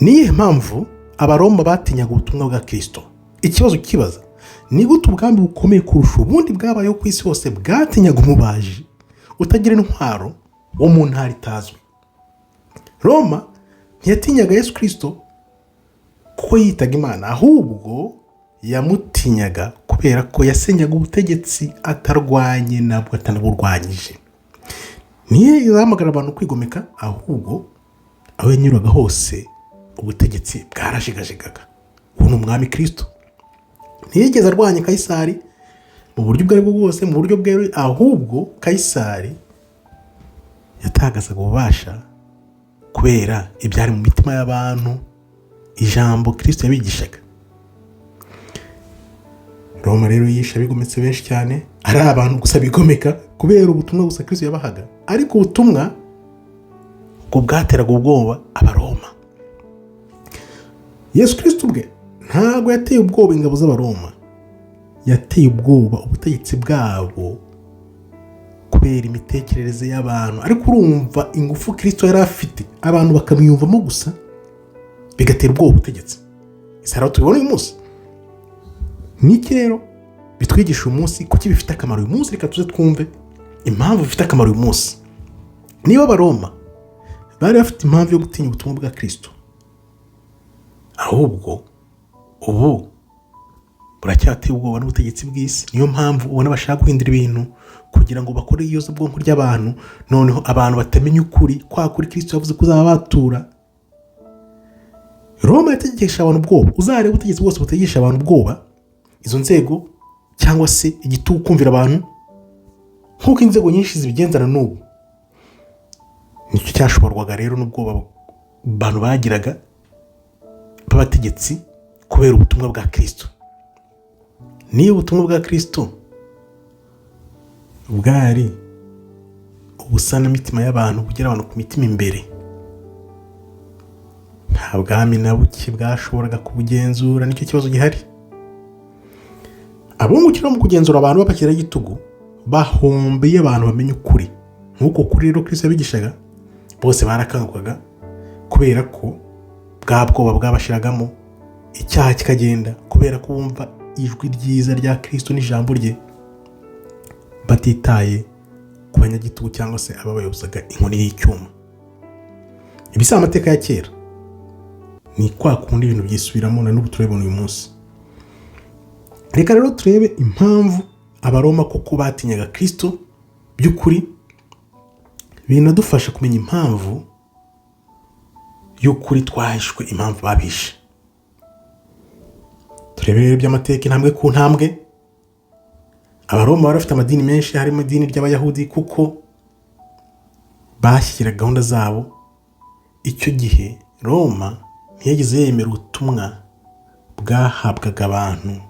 Ni iyihe mpamvu Abaroma batinyaga ubutumwa bwa Kirisito? Ikibazo kibaza: ni gute ubwami bukomeye kurusha ubundi bwabayeho ku isi hose bwatinyaga umubaji utagira intwaro wo mu ntara itazwi? Roma ntiyatinyaga Yesu Kirisito kuko yitaga Imana, ahubwo yamutinyaga kubera ko yasenyaga ubutegetsi atarwanye nabwo, atanaburwanyije. Niyo yahamagara abantu kwigomeka, ahubwo aho yanyuraga hose ubutegetsi bwarajegajega. Ubu ni umwami Kirisito. Ntiyigeze arwanya Kayisari mu buryo ubwo aribwo bwose, mu buryo bweruye, ahubwo Kayisari yatagazaga ububasha kubera ibyari mu mitima y'abantu, ijambo Kirisito yabigishaga. Roma rero yishe abigometse benshi cyane, ari abantu gusa bigomeka kubera ubutumwa gusa Kirisito yabahaga, ariko ubutumwa ubwo bwateraga ubwoba Abaroma. Yesu Kirisito ubwe ntabwo yateye ubwoba ingabo z'Abaroma, yateye ubwoba ubutegetsi bwabo kubera imitekerereze y'abantu. Ariko urumva ingufu Kirisito yari afite, abantu bakamwiyumvamo gusa, bigatera ubwoba ubutegetsi. Ese hari aho tubibona uyu munsi? Niki rero bitwigisha uyu munsi? Kuki bifite akamaro uyu munsi? Reka tuze twumve impamvu bifite akamaro uyu munsi. Niba Abaroma bari bafite impamvu yo gutinya ubutumwa bwa Kirisito, ahubwo ubu buracyateye ubwoba n'ubutegetsi bw'isi. Niyo mpamvu ubona bashaka guhindura ibintu kugira ngo bakore iyozabwonko ry'abantu, noneho abantu batamenya ukuri kwa kuri Kirisito yavuze ko uzaba batura. Roma yategesha abantu ubwoba. Uzareba ubutegetsi bwose butegesha abantu ubwoba, izo nzego cyangwa se igitugu, kumvira abantu nk'uko inzego nyinshi zibigenzana n'ubu, nicyo cyashoborwaga rero n'ubwoba abantu bagiraga b'abategetsi kubera ubutumwa bwa Kirisito. Niba ubutumwa bwa Kirisito bwari ubusanamitima y'abantu, kugira abantu ku mitima imbere, nta bwami na buke bwashoboraga kubugenzura. Nicyo kibazo gihari. Abungukira mu kugenzura abantu b'abakiragitugu bahomba iyo abantu bamenya ukuri. Nk'uko kuri rero Kirisito yabigishaga, bose barakangukaga kubera ko bwa bwoba bwabashiragamo, icyaha kikagenda, kubera ko bumva ijwi ryiza rya Kirisito n'ijambo rye, batitaye ku banyagitugu cyangwa se ababayobozaga inkoni y'icyuma. Ibi si amateka ya kera, ni kwa kundi ibintu byisubiramo, na n'ubu turabibona uyu munsi. Reka rero turebe impamvu Abaroma koko batinyaga Kirisito by'ukuri, binadufasha kumenya impamvu y'ukuri twahishwe, impamvu babishe. Turebe rero iby'amateka intambwe ku ntambwe. Abaroma bari bafite amadini menshi, harimo idini ry'Abayahudi, kuko bashyira gahunda zabo. Icyo gihe Roma ntiyigeze yemera ubutumwa bwahabwaga abantu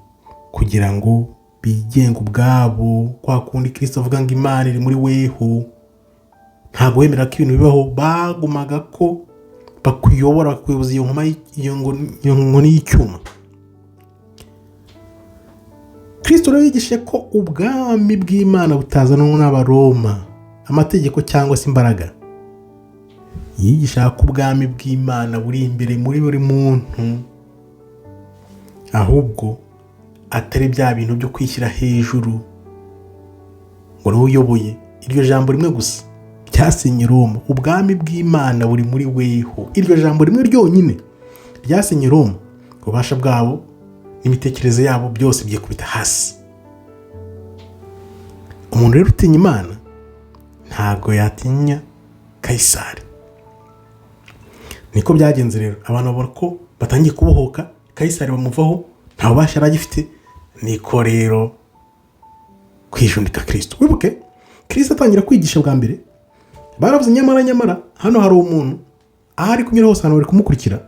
kugira ngo bigenge ubwabo, kwa kundi Kirisito avuga ngo Imana iri muri weho. Ntabwo wemera ko ibintu bibaho, bagumaga ko bakuyobora, bakakuyoboza iyo nkoma, iyo nkoni y'icyuma. Kirisito rero yigishije ko ubwami bw'Imana butazanwa n'Abaroma, amategeko cyangwa se imbaraga. Yigishaga ko ubwami bw'Imana buri imbere muri buri muntu, ahubwo atari bya bintu byo kwishyira hejuru ngo niwe uyoboye. Iryo jambo rimwe gusa ryasenye Roma: ubwami bw'Imana buri muri weho. Iryo jambo rimwe ryonyine ryasenye Roma. Ububasha bwabo n'imitekerereze yabo byose byikubita hasi. Umuntu rero utinya Imana ntabwo yatinya Kayisari. Niko byagenze rero, abantu babona ko batangiye kubohoka, Kayisari bamuvaho, nta bubasha yari agifite. Niko rero kwijundika Kirisito. Wibuke Kirisito atangira kwigisha bwa mbere, baravuze: "Nyamara nyamara hano hari umuntu, aho ari kunyura hose abantu bari kumukurikira."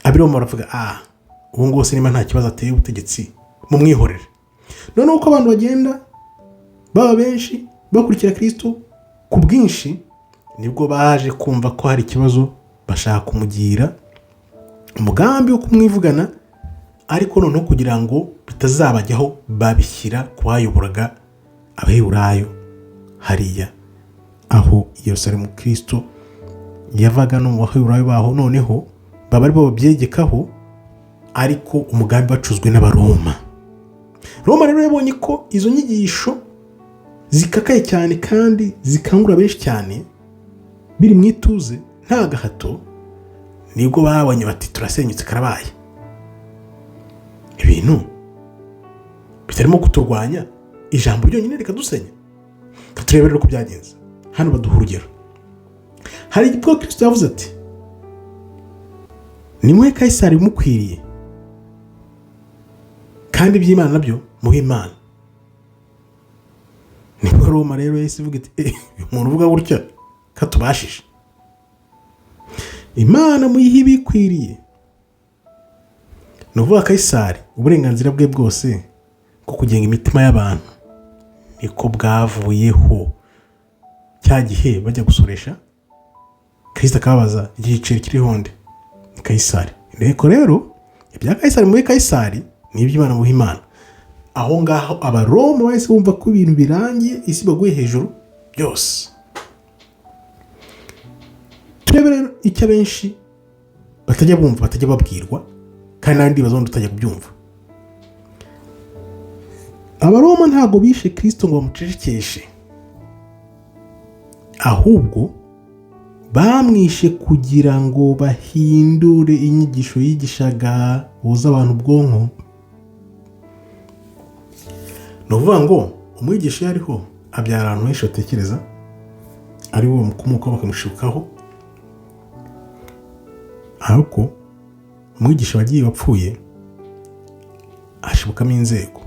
Abiroma baravuga: "Ah, ubu ngubu se niba nta kibazo ateye ubutegetsi, mumwihorere." Noneho uko abantu bagenda baba benshi bakurikira Kirisito ku bwinshi, nibwo baje kumva ko hari ikibazo, bashaka kumugira umugambi wo kumwivugana. Ariko noneho kugira ngo bitazabajyaho, babishyira ku bayoboraga Abaheburayo hariya aho i Yerusalemu Kirisito Yavaga no mu Baheburayo baho, noneho baba aribo babyegekaho, ariko umugambi bacuzwe n'Abaroma. Roma rero yabonye ko izo nyigisho zikakaye cyane kandi zikangura benshi cyane, biri mu ituze nta gahato. Nibwo babonye bati: "Turasenyutse, karabaye, ibintu bitarimo kuturwanya, ijambo ryonyine rikadusenya." Turebe rero uko byagenze. Hano baduha urugero. Hari ubwo Kirisito yavuze ati: "Nimuhe Kayisari bimukwiriye, kandi iby'Imana nabyo muhe Imana." Nibwo Roma rero yahise ivuga iti: "Uyu muntu uvuga gutya katubashije, Imana muyihe ibikwiriye." Ni ukuvuga Kayisari uburenganzira bwe bwose bwo kugenga imitima y'abantu niko bwavuyeho. Cya gihe bajya gusoresha, Kirisito akababaza: "Igiceri kiriho nde?" "Ni Kayisari." "Inteko rero, ibya Kayisari muhe Kayisari, n'iby'Imana muhe Imana." Aho ngaho Abaroma bahise bumva ko ibintu birangiye, isi baguye hejuru byose. Turebe rero icyo abenshi batajya bumva, batajya babwirwa, kandi n'abandi baza utajya kubyumva. Abaroma ntabwo bishe Kirisito ngo bamucecekeshe, ahubwo bamwishe kugira ngo bahindure inyigisho yigishaga, boza abantu ubwonko. Ni ukuvuga ngo umwigisha iyo ariho abyara abantu benshi batekereza ari bo bamukomokaho, bakamushibukaho. Ariko umwigisha wagiye, wapfuye, hashibukamo inzego,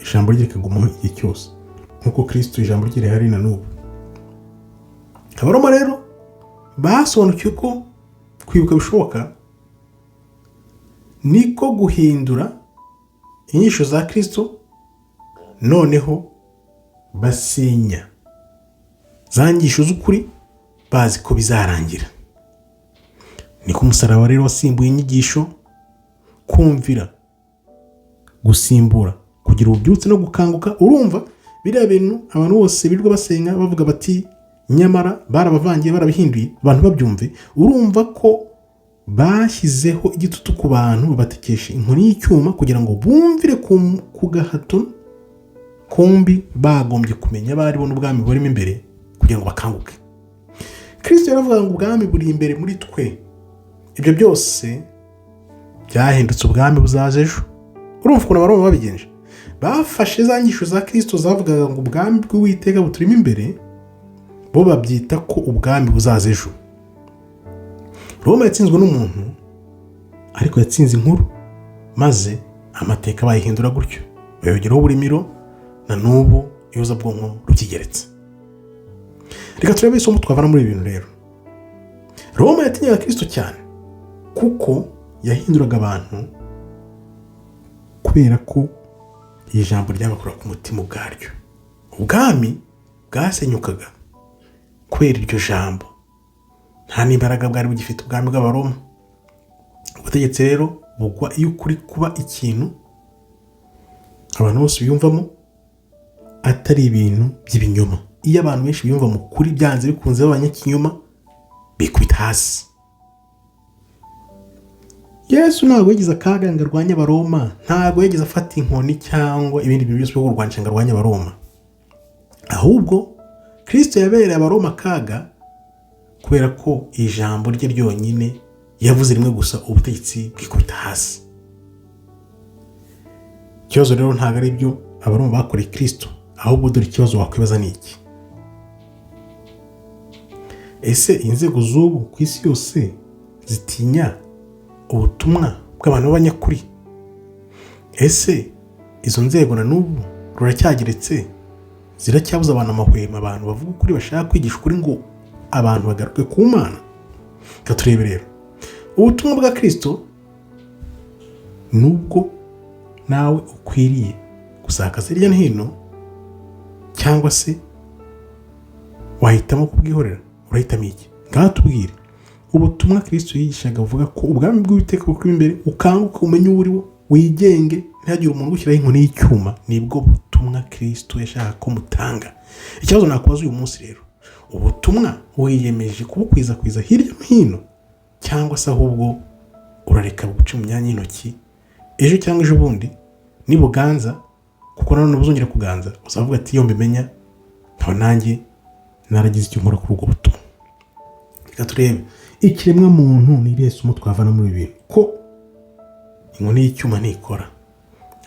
ijambo rye rikagumaho igihe cyose, nk'uko Kirisito ijambo rye rihari na n'ubu. Abaroma rero basobanukiwe ko kwibuka bishoboka, niko guhindura inyigisho za Kirisito, noneho basenya za nyigisho z'ukuri bazi ko bizarangira. Niko umusaraba rero wasimbuye inyigisho, kumvira gusimbura kugira ububyutse no gukanguka. Urumva biriya bintu abantu bose birirwa basenga bavuga bati nyamara barabavangiye, barabihinduye, abantu babyumve. Urumva ko bashyizeho igitutu ku bantu, babatekesha inkoni y'icyuma kugira ngo bumvire ku gahato. Kumbi bagombye kumenya abo aribo n'ubwami burimo imbere kugira ngo bakanguke. Kirisito yaravuga ngo ubwami buri imbere muri twe. Ibyo byose byahindutse ubwami buzaza ejo. Urumva ukuntu Abaroma babigenje? Bafashe za nyigisho za Kirisito zavugaga ngo ubwami bw'Uwiteka buturimo imbere, bo babyita ko ubwami buzaza ejo. Roma yatsinzwe n'umuntu, ariko yatsinze inkuru, maze amateka bayihindura gutyo, bayongeraho uburimiro, na n'ubu iyozabwonko rukigeretse. Reka turebe isomo twavana muri ibi bintu rero. Roma yatinyaga Kirisito cyane kuko yahinduraga abantu, kubera ko iri jambo ryabakora ku mutima ubwaryo. Ubwami bwasenyukaga kubera iryo jambo, nta n'imbaraga bwari bugifite, ubwami bw'Abaroma. Ubutegetsi rero bugwa iyo ukuri kuba ikintu abantu bose biyumvamo, atari ibintu by'ibinyoma. Iyo abantu benshi biyumva mu kuri, byanze bikunze b'abanyakinyoma bikubita hasi. Yesu ntabwo yagize akaga ngo arwanye Abaroma, ntabwo yigeze afata inkoni cyangwa ibindi bintu byose byo kurwanisha ngo arwanye Abaroma. Ahubwo Kirisito yabereye Abaroma akaga kubera ko ijambo rye ryonyine yavuze rimwe gusa, ubutegetsi bwikubita hasi. Ikibazo rero ntabwo ari ibyo Abaroma bakoreye Kirisito, ahubwo dore ikibazo wakwibaza ni iki: ese inzego z'ubu ku isi yose zitinya ubutumwa bw'abantu b'abanyakuri? Ese izo nzego na n'ubu ruracyageretse, ziracyabuza abantu amahwemo, abantu bavuga ukuri, bashaka kwigisha ukuri ngo abantu bagaruke ku Mana? Reka turebe rero ubutumwa bwa Kirisito, nubwo nawe ukwiriye gusakaza hirya no hino, cyangwa se wahitamo kubwihorera. Urahitamo iki? Ngaha tubwire. Ubutumwa Kirisito yigishaga buvuga ko ubwami bw'Uwiteka bukuri imbere, ukanguke, umenye uwo uri wo, wigenge, ntihagire umuntu ugushyiraho inkoni y'icyuma, nibwo butumwa Kirisito yashaka ko mutanga. Ikibazo nakubaza uyu munsi rero, Ubutumwa wiyemeje kubukwirakwiza hirya no hino, cyangwa se ahubwo urareka buguce mu myanya y'intoki, ejo cyangwa ejo bundi nibuganza, kuko nanone buzongera kuganza, uzavuga ati: "Iyo mbimenya nkaba nanjye naragize icyo nkora kuri ubwo butumwa." Reka turebe ikiremwa muntu ni irihe somo twavana muri ibi bintu, ko inkoni y'icyuma ntikora,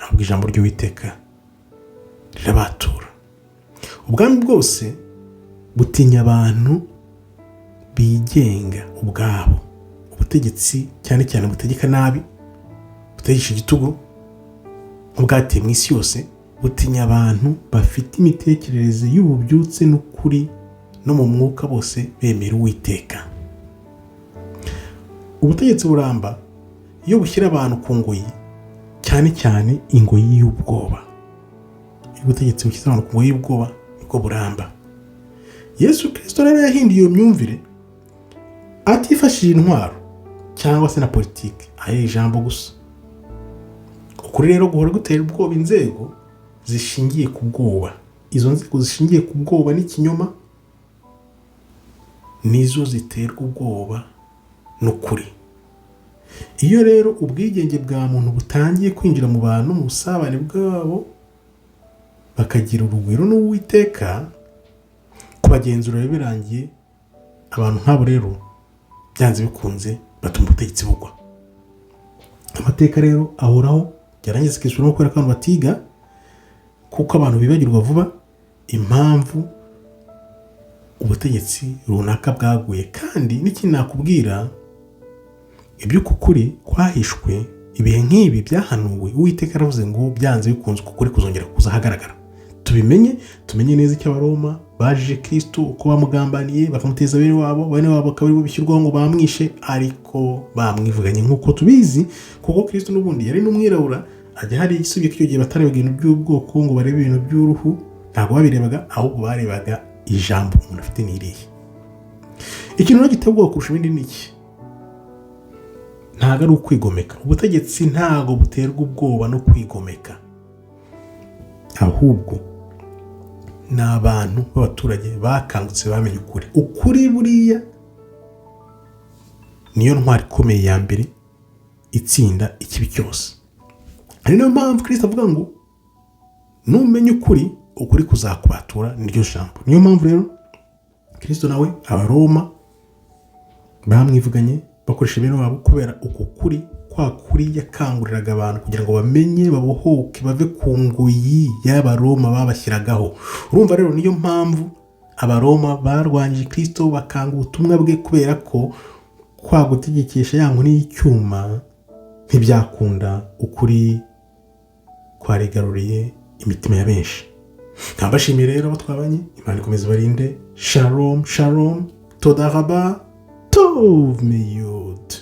ahubwo ijambo ry'Uwiteka rirabatura. Ubwami bwose butinya abantu bigenga ubwabo. Ubutegetsi cyane cyane butegeka nabi, butegesha igitugu nk'ubwateye mu isi yose, butinya abantu bafite imitekerereze y'ububyutse n'ukuri no mu mwuka, bose bemera Uwiteka. Ubutegetsi buramba iyo bushyira abantu ku ngoyi, cyane cyane ingoyi y'ubwoba. Iyo ubutegetsi bushyize abantu ku ngoyi y'ubwoba, nibwo buramba. Yesu Kirisito rero yahinduye iyo myumvire atifashishije intwaro cyangwa se na politiki, ari ijambo gusa. Ukuri rero guhora gutera ubwoba inzego zishingiye ku bwoba. Izo nzego zishingiye ku bwoba n'ikinyoma nizo ziterwa ubwoba n'ukuri. Iyo rero ubwigenge bwa muntu butangiye kwinjira mu bantu, mu busabane bwabo, bakagira urugwiro n'Uwiteka, kubagenzura biba birangiye. Abantu nk'abo rero byanze bikunze batuma ubutegetsi bugwa. Amateka rero ahoraho, byarangiza ikisubiramo kubera ko abantu batiga, kuko abantu bibagirwa vuba impamvu ubutegetsi runaka bwaguye. Kandi n'ikindi nakubwira, iby'uku kuri kwahishwe ibihe nk'ibi byahanuwe, Uwiteka aravuze ngo byanze bikunze uku kuri kuzongera kuza ahagaragara. Tubimenye, tumenye neza icyo Abaroma bajije Kristo, uko bamugambaniye bakamuteza bene wabo, bene wabo bakaba aribo bishyurwaho ngo bamwishe, ariko bamwivuganye nk'uko tubizi, kuko Kristo n'ubundi yari n'umwirabura. Ajya hari igisubye ko icyo gihe batarebaga ibintu by'ubwoko ngo barebe ibintu by'uruhu, ntabwo babirebaga, ahubwo barebaga ijambo umuntu afite ni irihe. Ikintu rero giteye ubwoba kurusha ibindi ni iki? Ntabwo ari ukwigomeka. Ubutegetsi ntabwo buterwa ubwoba no kwigomeka, ahubwo ni abantu b'abaturage bakangutse, bamenye ukuri. Ukuri buriya niyo ntwari ikomeye ya mbere itsinda ikibi cyose. Ari nayo mpamvu Kirisito avuga ngo: "Numenya ukuri, ukuri kuzakubatura." Niryo jambo. Niyo mpamvu rero Kirisito nawe Abaroma bamwivuganye bakoresha bene wabo kubera uku kuri, kwa kuri yakanguriraga abantu kugira ngo bamenye, babohoke, bave ku ngoyi y'Abaroma babashyiragaho. Urumva rero, niyo mpamvu Abaroma barwanyije Kirisito, bakanga ubutumwa bwe, kubera ko kwa gutegekesha ya nkoni y'icyuma ntibyakunda, ukuri kwarigaruriye imitima ya benshi. Nkabashimiye rero abo twabanye. Imana ikomeza ibarinde. Shalom shalom, toda raba, tov meyod.